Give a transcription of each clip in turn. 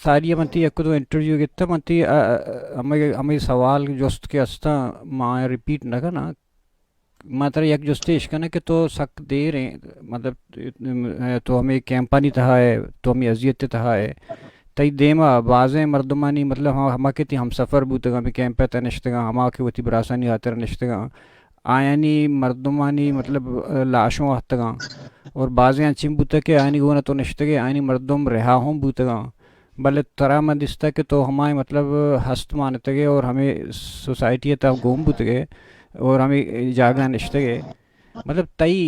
ساری ءَ من تئی یک دو انٹرویو گپتہ، من تئی، آ، آ، ہمے، ہمے سوال جست کہ استاں، ما آیاں ریپیٹ نہ کناں۔ ما ترا یک جستے اش کناں کہ تو سک دیر ایں، مطلب، تو ہمے کیمپانی تہا ئے، تو ہمے اذیت ءِ تہا ئے، تئی دیم ءَ بازیں مردمانی، مطلب، ہما، ہما کہ تئی ہمسفر بوتگاں، ہمے کیمپ ءِ تہا نشتگاں، ہما کہ وتی براسانی ہاترا نشتگاں، آیانی مردمانی، مطلب، لاشوں آتکگاں، اور بازیں انچیں بوتگ کہ آیانی گون ءَ تو نشتگ ئے، آیانی مردم رہا ہم بوتگاں۔ بلے ترا من دیستگ کہ تو ہمائیں، مطلب، ہست مانتگ ئے اور ہمے سوسائٹی ءِ تہا گون بوتگ ئے اور ہمے جاگہ ءَ نشتگ ئے۔ مطلب، تئی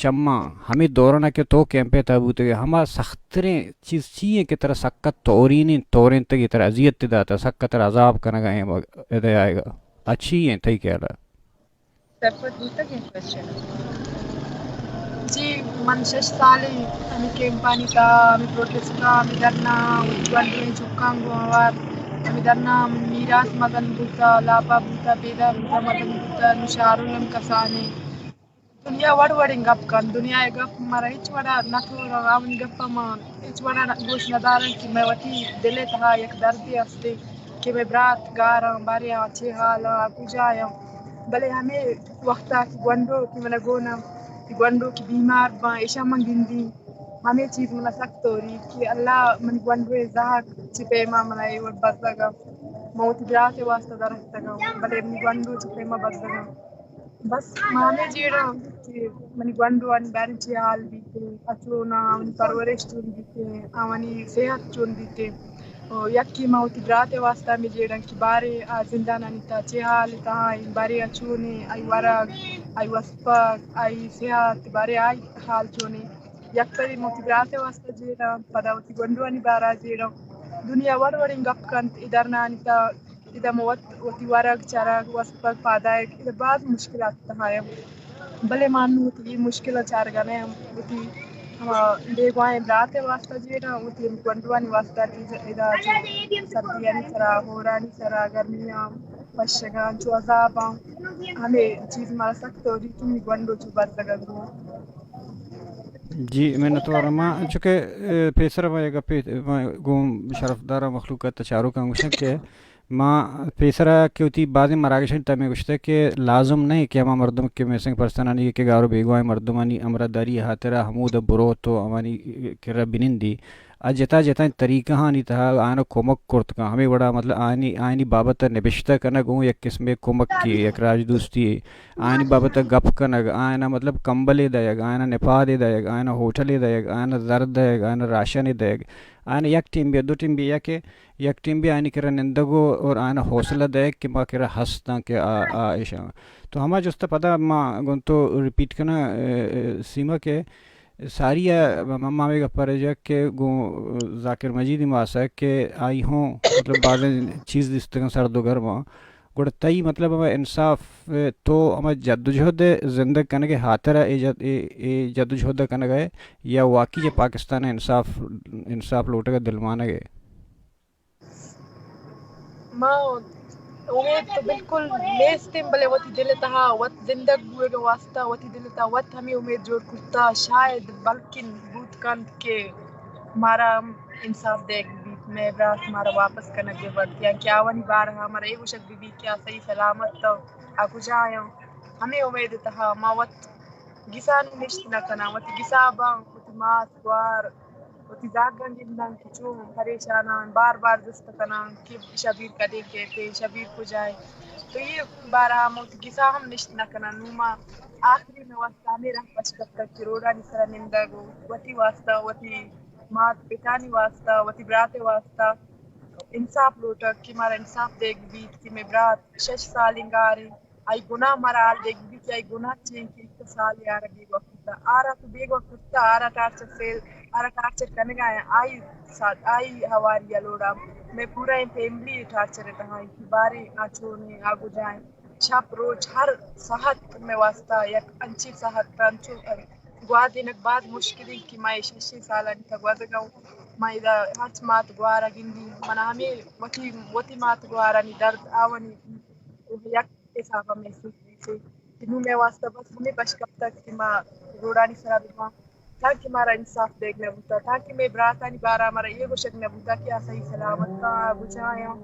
چماں ہمے دوران ءَ کہ تو کیمپ ءِ تہا بوتگ ئے، ہما سختریں چیز چی ایں کہ ترا سکت تورینیں، تورینتگ ئے، ترا اذیت داتہ، سکت ترا عذاب کنگ ءَ ایں، ادا آیگ ءَ اچھی ایں تئی خیال ءَ؟ سرپد بوتگ ایں کوئسچن؟ جی، من شش سال ایں ہمے کیمپانی تہا، ہمے پروٹیسٹ ءَ، ہمے دھرنا، گونڈویں چکاں گوں ہوار، ہمے دھرنا، من میراث مزن بوتہ، لاپا بوتہ، پیدا بوتہ، مزن بوتہ، نوں شارول ہم کسانے۔ دنیا وڑ وڑیں گپ کنت، دنیا ءِ گپ مارا ہچ وڑا نہ تورا، آوانی گپ ءَ ما ہچ وڑا گوش نہ داراں کہ مئے وتی دل ءِ تہا یک دردے است کہ مئے برات گاراں، بارے آ چے حالاں، آ کجایاں۔ بلے ہمے وخت ءَ کہ گونڈو کہ من ءَ گون ءَ، کہ گونڈو کہ بیمار باں، ایشاں من گندی، ہمے چیز من ءَ سک توری کہ اللہ منی گونڈو ءِ زہگ چہ پیما من ءَ اے وڑ بزگ ءَ، من وتی برات ءِ واسطہ دراتکگاں، بلے منی گونڈو چہ پیما بزگ ءَ۔ بس ما ہمے جیڑاں کہ منی گونڈوانی باریں چے حال بیتیں، آ چوناں، آوانی پرورش چون بیتیں، آوانی صحت چون بیتیں۔ و یکے ما وتی برات ءِ واسطہ ہمے جیڑاں کہ باریں آ زندانانی تہا چے حال ءِ تہا ایں، باریں آ چونیں، آئی ورگ، آئی وسپگ، آئی صحت، باریں آئی حال چونیں۔ یک پرے ما وتی برات ءِ واسطہ جیڑاں، پدا وتی گونڈوانی بارا جیڑاں۔ دنیا وڑ وڑیں گپ کنت اے دھرناانی تہا۔ ادا ما وت وتی ورگ، چرگ، وسپگ، پادائگ، ادا باز مشکلات تہا ایں۔ بلے ما انوں وتی اے مشکل ءَ چارگا نہ ایں، وتی ہما بیگواہیں برات ءِ واسطہ جیڑاں، وتی ہم گونڈوانی واسطہ کہ ادا چو سردیانی سرا، ہورانی سرا، گرمیاں، پشگاں، چو عذاباں، ہمے چیز مارا سک توری کہ منی گونڈو چو بزگ ءَ گوں۔ جی، منتوار ما، چونکہ، اے، پیسر ما یک گپے، ما گوں شرفدار مخلوق ءَ چاروکاں گوشاں کہ ما پیسرا کہ وتی بازیں مراگشانی تہا ہمے گوشتگ کہ لازم نہ ایں کہ ہما مردم کہ مسنگ پرسنانی کہ گار و بیگواہیں مردمانی ہمراہداری ءِ ہاترا ہمودا بروت و آوانی کرا بنندی۔ آ جتا جتائیں طریقہانی تہا آیانا کمک کرت کن۔ ہمے وڑا مطلب آیانی، آیانی بابت ءَ نبشتہ کنگ اوں یک قسمے کمکے، یک راجدوستی یے۔ آیانی بابت ءَ گپ کنگ، آیانا مطلب کمبلے دئیگ، آیانا نپادے دئیگ، آیانا ہوٹلے دئیگ، آیانا زر دئیگ، آیانا راشنے دئیگ، آیانا یک ٹیمبے، دو ٹیمبے، یا کہ یک ٹیمبے آیانی کرا نندگ و اور آیانا حوصلہ دئیگ کہ ما کرا ہستاں کہ آ، آ ایشاں۔ تو ہما جست ءَ پدا ما گوں تو ریپیٹ کناں، اے، اے، سیما کہ ساری ءَ ما، ما ہمے گپ ءَ رجگ کہ گوں ذاکر مجید ءَ ما آسگ کہ آئی ہوں مطلب بازیں چیز دیستگاں سرد و گرماں۔ گڑا تئی مطلب ہما انصاف، تو ہما جدوجہد ءِ زندگ کنگ ءِ ہاترا اے جد-، اے، اے جدوجہد ءَ کنگ ءَ ئے یا واقعی چہ پاکستان ءَ انصاف، انصاف لوٹگ ءَ دلمانگ ءَ ئے؟ ما امید تو بالکل نیست ایں، بلے وتی دل ءِ تہا وت زندگ بوئگ ءِ واسطہ وتی دل ءِ تہا وت ہمے امید جوڑ کرتہ، شاید بلکن بوت کنت کہ مارا ہم انصاف دیگ بیت، مئے برات مارا واپس کنگ بہ بنت، یا کہ آوانی بارہ ءَ مارا اے گوشگ بہ بیت کہ آ صحیح سلامت اَنت، آ کجا اَنت۔ ہمے امید ءِ تہا ما وت گسانی نشت نہ کناں، وتی گسا باں، وتی مات، گوار، وتی زاگاں گنداں کہ چون پریشان اَنت، بار بار جست کناں کہ شبیر کدی کیت، شبیر کجا اِنت۔ تو اے بارہ ءَ من وتی گسا ہم نشت نہ کناں۔ نوں ما آخری مئے واسطہ ہمے راہ پش کپتگ کہ روڈانی سرا نندگ و وتی واسطہ، وتی مات پتانی واسطہ، وتی برات ءِ واسطہ انصاف لوٹگ کہ مارا انصاف دیگ بیت کہ مئے برات شش سالیں گار اِنت۔ آئی گناہ مارا حال دیگ بیت کہ آئی گناہ چی اِنت کہ یک سالے آرا بیگواہ کرتہ۔ آرا تو بیگواہ کرتہ، آرا ٹارچر فیل، آرا ٹارچر کنگا اِنت، آئی ساتھ، آئی ہواری ءَ لوڑا۔ مئے پورا ایں فیملی ٹارچر ءِ تہا اِنت کہ باریں آ چون اِنت، آ کجا اِنت۔ شپ روچ ہر ساعت مئے واسطہ یک انچیں ساعت انچو گوادینگ باز مشکل اِنت کہ ما اے ششیں سالانی تہا گوادگا اوں۔ ما ادا ہرچ مات گوارا گندی، منا ہمے وتی، وتی مات گوارانی درد آوانی یک حساب ءَ محسوس بیت کہ نوں مئے واسطہ بس ہمے پش کپتگ کہ ما روڈانی سرا بباں۔ تانکہ مارا انصاف دیگ نہ بوتا، تانکہ مئے براتانی بارا مارا اے گوشگ نہ بوتا کہ آ صحیح سلامت آں، آ کجا آں۔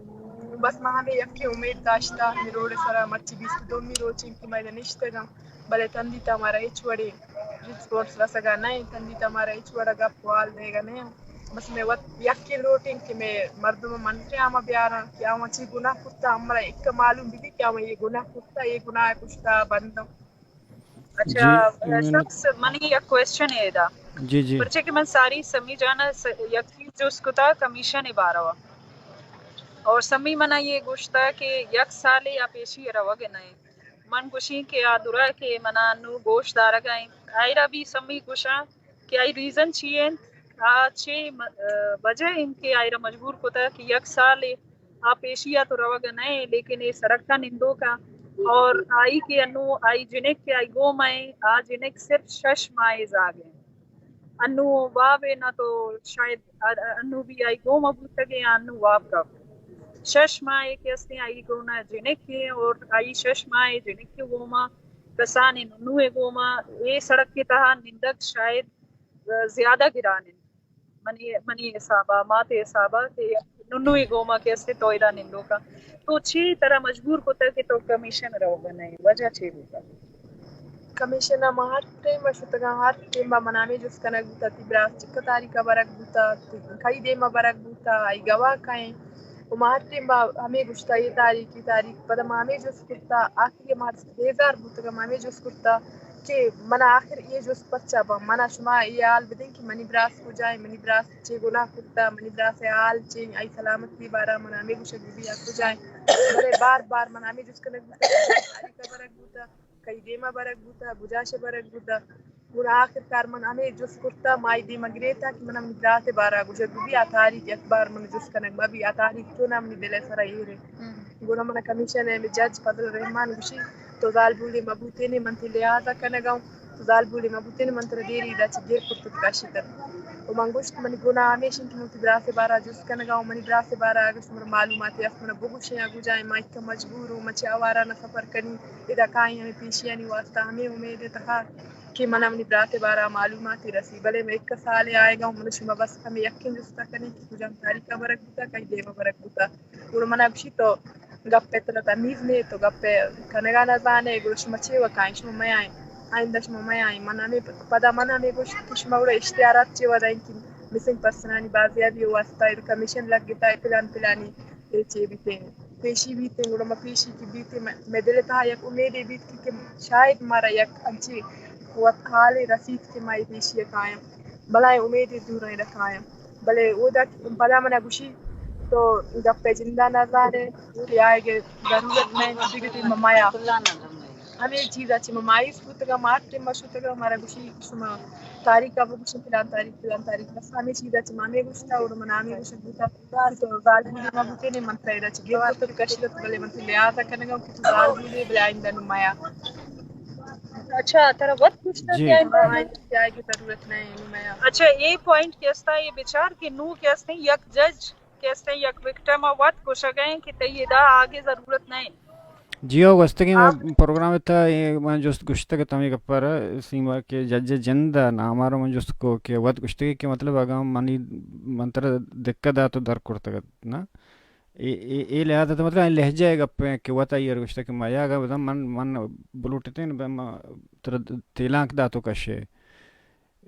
بس ما ہمے یکیں امید داشتا، ہمے روڈ ءِ سرا مرچی بیست ءُ دومی روچ انت کہ ما ادا نشتگاں، بلے تندی تا مارا ہچ وڑیں رسپانس رسگا نہ انت، تندی تا مارا ہچ وڑا گپ ءُ حال دیگا نہ انت۔ بس مئے وت یکیں لوٹ انت کہ مئے مردم من قیاما بیاراں کہ آواں چی گناہ کرتا، ہمارا ایک معلوم بی کہ آواں اے گناہ کرتا، اے گناہ پشتا بنداں۔ اچھا، جی، منت۔ شخص، منی یک کوئسچن ہے ادا۔ جی، جی۔ پرچہ کہ من ساری سمی جانا س-، یک چیز جست کتا کمیشن ءِ باروا۔ اور سمی منا یہ گوشتا کہ یک سالے آ پیشی روگ ءَ نئے۔ من گوشیں کہ آ درا کہ منا نو گوش دارگ ءَ انت۔ آئرا بھی سمی گوشاں کہ آئی ریزن چی انت؟ آ چے م-، وجہ انت کہ آئرا مجبور کتا کہ یک سالے آ پیشی ءَ تو روگ ءَ نہ ایں، لیکن اے سڑک ءَ نندوک ءَ۔ اور آئی کہ انو آئی جنک کہ آئی گوما ایں، آ جنک صرف شش ماہ ءِ زاگ ایں۔ انو واب ایں نہ تو شاید ا-، ا-، انو بھی آئی گوما بوتگ ایں، انو واب کپت۔ شش ماہ ءِ کہ استیں آئی گونا جنک ایں اور آئی شش ماہ ءِ جنک ءِ گوما کسانیں ننو ءِ گوما اے سڑک ءِ تہا نندگ شاید زیادہ گران انت۔ منی، منی حسابا، ماتے حسابا کہ ننوئی گوما کہ استے تو ادا نندوکا۔ تو چی ترا مجبور کتا کہ تو کمیشن روگا نئے؟ وجہ چی بوتا؟ کمیشن ما ہر ٹائم شتگا، ہر ٹائم من ہمے جست کنگ بوتا، تی براس چکا تاریخا برگ بوتا، تی کئی دیما برگ بوتا، آئی گواہ کئیں۔ و ما ہر ٹائم ہمے گوشتا، اے تاریخ، اے تاریخ، پدا ما ہمے جست کرتا، آخری ما بیزار بوتگا، ما ہمے جست کرتا کہ منا آخر اے جست پرچا باں؟ منا شما اے حال بدیں کہ منی براس کجا ایں، منی براس چے گناہ کرتا، منی براس ءِ حال چے، آئی سلامتی بارا منا ہمے گوشگ بی آ کجا ایں۔ بلے بار بار منا ہمے جست کنگ بوتا، تاریخا برگ بوتا، کئی دیما برگ بوتا، بجاش برگ بوتا۔ گڑا آخر کار من ہمے جست کرتا، مائی دیما گریتا کہ منا منی برات ءِ بارا گوشگ بی، آ تاریخ یک بار من جست کنگ مبی، آ تاریخ چونا منی دل ءِ سرا ایر ایں۔ گڑا منا کمیشن ءِ ہمے جج فضل الرحمان گوشی، تو زالبولے مہ بوتینے من تئی لحاظا کنگا اوں، تو زالبولے مہ بوتینے من ترا دیری ادا چہ گر کرت ات کشت ات۔ و من گوشت، منی گناہ ہمیش انت کہ من وتی براس ءِ بارا جست کنگا اوں، منی براس ءِ بارا اگہ شمارا معلوماتے است منا بگوشیں، آ کجا ایں، ما اکا مجبور اوں، من چہ آواران ءَ سفر کنی، ادا کائیں ہمے پیشیانی واسطہ، ہمے امید ءِ تہا کہ منا منی برات ءِ بارا معلوماتے رسی، بلے من اکا سالے آیگا اوں، من شما بس ہمے یکیں جستا کنیں کہ کجام تاریخا برگ بوتا، کئی دیما برگ بوتا۔ گڑا منا گوشی، تو گپ ءِ ترا تمیز نے، تو گپ ءِ کنگا نہ زانے، گڑا شما چے وکائیں، شما میائیں، آئندہ شما میائیں۔ من ہمے پدا من ہمے گوشت کہ شما گڑا اشتہارات چے ودائیں کہ مسنگ پرسنانی بازیابی ءِ واسطہ اے کمیشن لگتا، اے پلان پلانی اے چے بیتیں، پیشی بیتیں، گڑا ما پیشی کہ بیتیں، مئے، مئے دل ءِ تہا یک امیدے بیت کہ، کہ شاید مارا یک انچیں وت حالے رسیت کہ ما اے پیشی ءَ کایاں، بلائیں امیدے دوریں رکایاں۔ بلے اودا پدا منا گوشی، تو گپ ءِ جندا نہ زانے کہ آئیگ ءِ ضرورت نہ انت، دگہ ٹیم ءَ میا۔ ہمے چیز ءَ چہ ما مایوس بوتگاں، ما ہر ٹیم ءَ شتگاں، مارا گوشی شما تاریخ ءَ بگوشن، فلان تاریخ، فلان تاریخ۔ بس ہمے چیز ءَ چہ ما ہمے گوشتا، اور من ہمے گوشگ بوتا کہ تو زالبولے مہ بوتینے، من ترا ادا چہ گر کرت ات کشت ات، بلے من تئی لحاظ ءَ کنگا اوں کہ تو زالبولے، بلے آئندہ نوں میا۔ اچھا، ترا وت گوشتا جی۔ کہ آئندہ ہاں، آئندہ کہ آئیگ ءِ ضرورت نہ انت، نوں میا۔ اچھا، اے پوائنٹ کہ استا، اے بچار کہ نوں کہ استیں یک جج کہ استیں یک وکٹم ءَ وت گوشگ ءَ انت کہ تئی ادا آگے ضرورت نہ انت۔ جی ہو، گوستگیں ما آ- پروگرام ءِ تہا اے من جست گوشتگ ات ہمے گپ ءَ را سیما کہ جج ءِ جند ءِ نام ءَ را من جست کو کہ وت گوشتگ کہ مطلب اگاں منی، من ترا دکہ دات و در کرتگ ات نا۔ اے، اے، اے لحاظ ءَ تو مطلب لہجہ ءِ گپ ءَ کہ وت آئی ءَ را گوشتگ کہ میا اگاں بزاں من، من بلوٹتیں بہ ما ترا تیلانک دات و کشے۔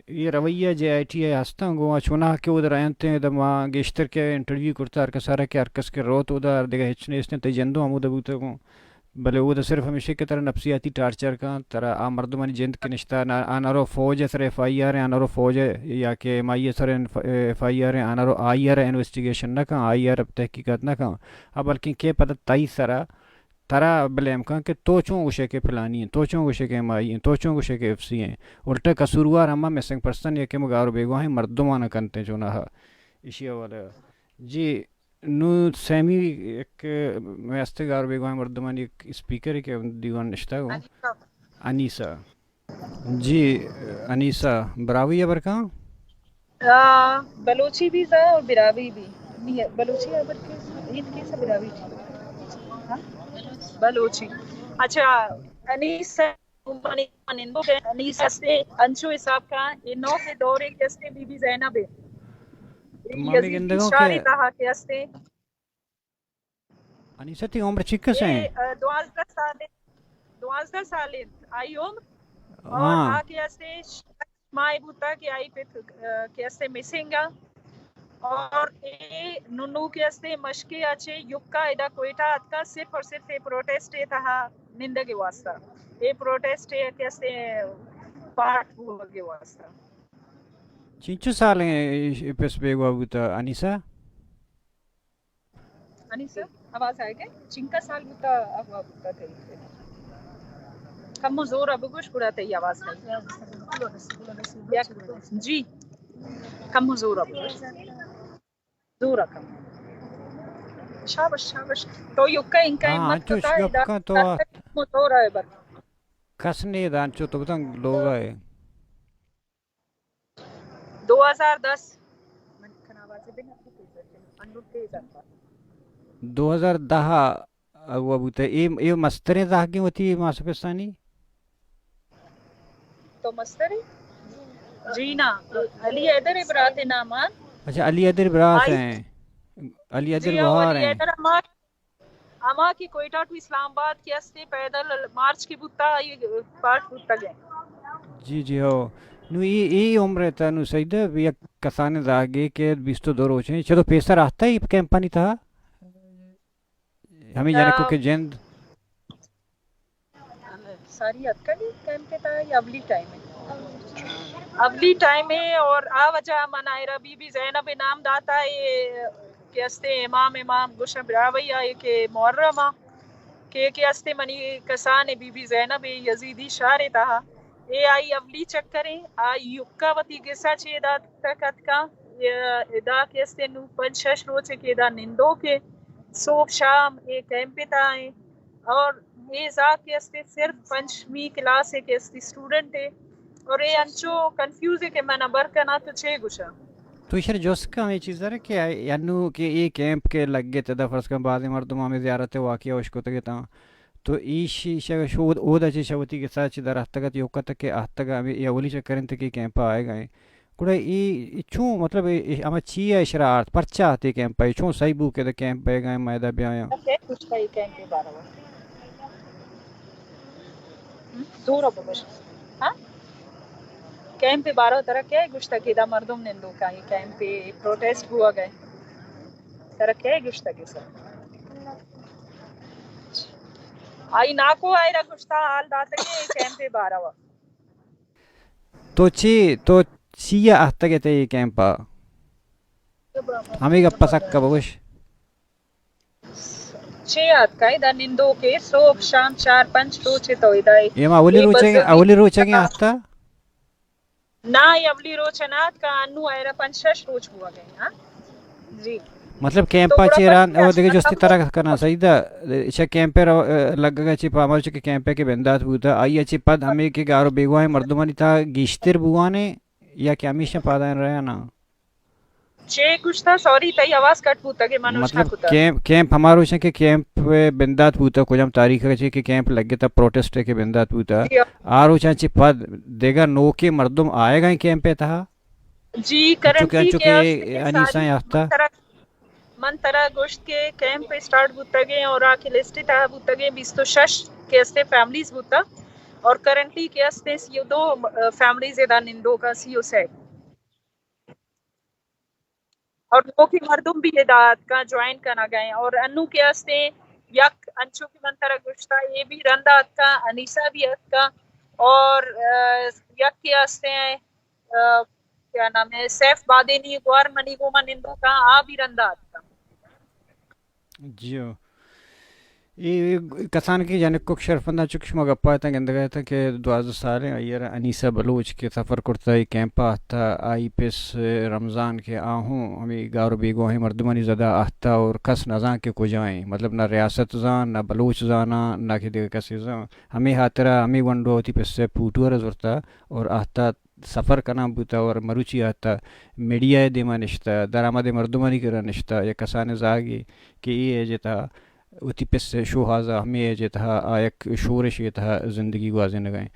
اے رویہ جے آئی ٹی ءِ ہستاں گوں، چوناہا کہ اود رہینت ادا ما گیشتر کہ انٹرویو کرتا ہر کس ءَ را کہ ہر کس کہ روت ادا دگہ ہچ نیست انت، تئی جندو ہمودا بوتگ گوں۔ بلے اود صرف ہمیشہ کہ ترا نفسیاتی ٹارچر کن، ترا آ مردمانی جند کہ نشتہ، آ نہ رو فوج ءِ سر ایف آئی آر، آ نہ رو فوج ءِ یا کہ ایم آئی ءِ سر ایف آئی آر، آ نہ رو آئی ءَ را انویسٹیگیشن نہ کن، آئی ءَ را تحقیقات نہ کن، آ بلکیں کہ پدا تئی سرا ترا بلیم کن کہ تو چون گوشے کہ پلانی انت، تو چون گوشے کہ ایم آئی انت، تو چون گوشے کہ ایف سی انت۔ الٹا قصوروار ہما مسنگ پرسن یا کہ ما گار و بیگواہیں مردماں کنت چوناہا۔ ایشی حوالہ جی نوں سیمی یک مئے ہستے گار و بیگواہیں مردمانی یک اسپیکرے کہ دیوان نشتگ انت۔ انیسہ۔ انیسہ۔ جی، انیسہ براہوئی ہبر کن؟ آ، بلوچی بھی زا اور براہوئی بھی۔ نی، بلوچی ہبر کن، ہیت کن سا براہوئی۔ ہاں؟ بلوچی۔ اچھا، انیسہ منی نندوک انیسہ استے، انچو حساب کا اے نوکیں دورے کہ استے بی بی زینب اے۔ تو ما ہمے یزیدی گندگوں شہر کہ تہا کہ استے۔ انیسہ تئی عمر چکس اے، ہیں؟ آ، دوازدہ سال، دوازدہ سال انت آئی عمر۔ اور ہاں۔ آ کہ استے ماہ بوتا کہ آئی پت، آ، کہ استے مسنگ آ۔ اور اے ننو کہ استے مشکے آ چے یکا ادا کوئٹہ آتکا صرف اور صرف اے پروٹیسٹ اے تہا نندگ واسطہ۔ اے پروٹیسٹ اے کہ استے پارٹ بوگ واسطہ۔ چنچو سال ہیں اے پس بیگواہ بوتا انیسہ؟ انیسہ، آواز آئے گئے؟ چنکا سال بوتا، اغوا بوتا تئی۔ کمو زور ءَ بگوش، گڑا تئی آواز کئیت۔ یک، جی، کمو زور ءَ بگوش۔ زور ءَ کم۔ شابش، شابش۔ تو یکا انکا ہاں، ہمت انچوش کتا، گپ ادا کن تو۔ کمو زور ءَ بر۔ کس نے دان چو تو بتن لوگا ہے۔ دو ہزار دس۔ من کنا آوازے بنا، انو تیز آتا۔ دو ہزار دہ ءَ اغوا بوتہ۔ اے، اے مستریں زہگیں وتی ماسپسانی؟ تو مسترے؟ جی نا، علی حیدر برات نام آن۔ اچھا، علی حیدر برات آئی۔ ہیں۔ علی حیدر جی ہاں، گوہار علی ہیں۔ حیدر ہما ہما کہ کوئٹہ ٹو اسلام آباد کہ استے پیدل مارچ کہ بوتا، آئی پارٹ بوتگ ئے۔ جی، جی، ہو۔ نو اے، اے عمر ءِ تہا نو سیدہ یک کسانیں زہگے کہ بیست و دو روچ ایں، چدو پیسر آتہ اے کیمپانی تہا؟ ہمے آ، جنکو کہ جند؟ ساری اتکگی کیمپ ءِ تہا یا اولی ٹائم اے؟ اولی ٹائم اے اور آ وجہ من آئرا بی بی زینب ءِ نام داتا اے کہ استے امام، امام گوشاں براہوئی آ اے کہ محرم آ کہ، کہ استے منی کسان اے بی بی زینب اے یزیدی شہر ءِ تہا۔ اے آئی اولی چکر اے، آئی یکا وتی گسا چے دات تک اتکا۔ ادا کہ استے نو پنچ شش روچ اے کہ ادا نندوک اے، صبح شام اے کیمپ ءِ تہا اے۔ اور اے زاگ کہ استے صرف پنچمی کلاس ءِ کہ استے اسٹوڈنٹ اے، اور اے انچو کنفیوز اے کہ من ابر کناں تو چے گوشاں۔ تو ایشرا جست کن ہمے چیز ءَ را کہ انو کہ اے کیمپ کہ لگت ادا، فرض کن بازیں مردم ہمے زیارت ءِ واقعہ اشکتگ اتاں، تو ایشی شہ شود اودا چہ شہ وتی گسا چہ در اتکگ ات، یوک اتک کہ اتکگ ہمے اے اولی چکر انت کہ کیمپ ءَ آئیگ ءَ ایں۔ گڑا اے، اے چون، مطلب، اے، اے ہما چی ءَ اشرا آرت؟ پرچا ات اے کیمپ ءَ؟ اے چون سہی بو کہ ادا کیمپ بیگ ءَ ایں، ما ادا بیایاں؟ کئے گوشتہ اے کیمپ ءِ بارہ ءَ؟ ہم؟ زور ءَ بگوش۔ ہاں؟ کیمپ ءِ بارہ ءَ ترا کئے گوشتہ کہ ادا مردم نندوک ایں، اے کیمپ ءَ پروٹیسٹ بوگ ءَ ایں؟ ترا کئے گوشتہ کہ سر؟ آئی ناکو آئرا گوشتہ، حال داتگ اے کیمپ ءِ بارہ ءَ۔ تو چی، تو چی ءَ اتکگ ئے تئی کیمپ ءَ؟ ہمے گپ ءَ سک ءَ بگوش۔ چے اتکگ ئے؟ ادا نندوک ئے، صبح شام چار پنچ روچ ئے تو ادا ئے۔ اے ما اولی اے روچ ئے، بزگی اولی روچ ئے اتکگ ئے؟ نا، اے اولی روچ ءَ نہ اتکگ، انو آئرا پنچ شش روچ بوگ ءَ ایں، ہاں؟ جی۔ مطلب کیمپ ءَ چہ رند، او دگہ جستے ترا کناں، سیدہ، چہ کیمپ ءَ رو-، لگگ ءَ چہ پہ ہما روچ کہ کیمپ ءَ کہ بندات بوتہ، آئی ءَ چہ پد ہمے کہ گار و بیگواہیں مردمانی تہا گیشتر بوان ایں یا کہ ہمیشاں پادان رہان آں؟ چے گوشتہ؟ سوری، تئی آواز کٹ بوتگ ئے، من اشکتہ۔ مطلب کیمپ، کیمپ ہما روچ ایں کہ کیمپ ءَ بندات بوتہ، کجام تاریخ ءَ چہ کہ کیمپ لگتہ، پروٹیسٹ ءَ کہ بندات بوتہ، جی۔ آ روچاں چہ پد دگہ نوکیں مردم آئیگ ءَ ایں کیمپ ءِ تہا؟ جی، انچو کہ، کرنٹلی انچو کہ کہ آ انیسہ ساری یافتہ۔ من ترا، من ترا گوشت کہ کیمپ اسٹارٹ بوتگ ایں اور آ کہ لسٹ ءِ تہا بوتگ ایں بیست و شش کہ استے فیملیز بوتگ اور کرنٹلی کہ استے سی و دو، آ، فیملیز ادا نندوک آں، سی و سے۔ اور نوکیں مردم بھی ادا اتکاں جوائن کنگ ءَ ایں اور انو کہ استے یک انچو کہ من ترا گوشتا اے بھی رندا اتکاں، انیسہ بھی اتکاں اور، آ، یک کہ استے آ، کیا نام ہے، سیف بادینی گوار منی گوما نندوکاں، آ بھی رندا اتکاں۔ جی ہو۔ اے، اے کسان کہ جنکک شرفنداں چک شما گپا اتاں گندگا اتاں کہ دوازدہ سالیں آئی را انیسہ بلوچ کہ سفر کرتا اے کیمپا آتا، آئی پس رمضان کہ آ ہوں ہمیں گار و بیگواہیں مردمانی زدا آتا اور کس نزان کہ کجا ایں، مطلب نہ ریاست زان، نہ بلوچ زاناں، نہ کہ دگہ کسے زان۔ ہمیں ہاترا ہمیں ونڈو وتی پس پوٹو را زرتا اور آتا سفر کنان بوتہ اور مروچی آتہ میڈیا ءِ دیما نشتہ، درآمد مردمانی کرا نشتہ، یک کسانیں زاگے کہ اے ایج ءِ تہا وتی پس ءِ شوہاز ءَ ہمے ایج ءِ تہا آ یک شورشے ءِ تہا زندگی گوازینگ ءَ ایں۔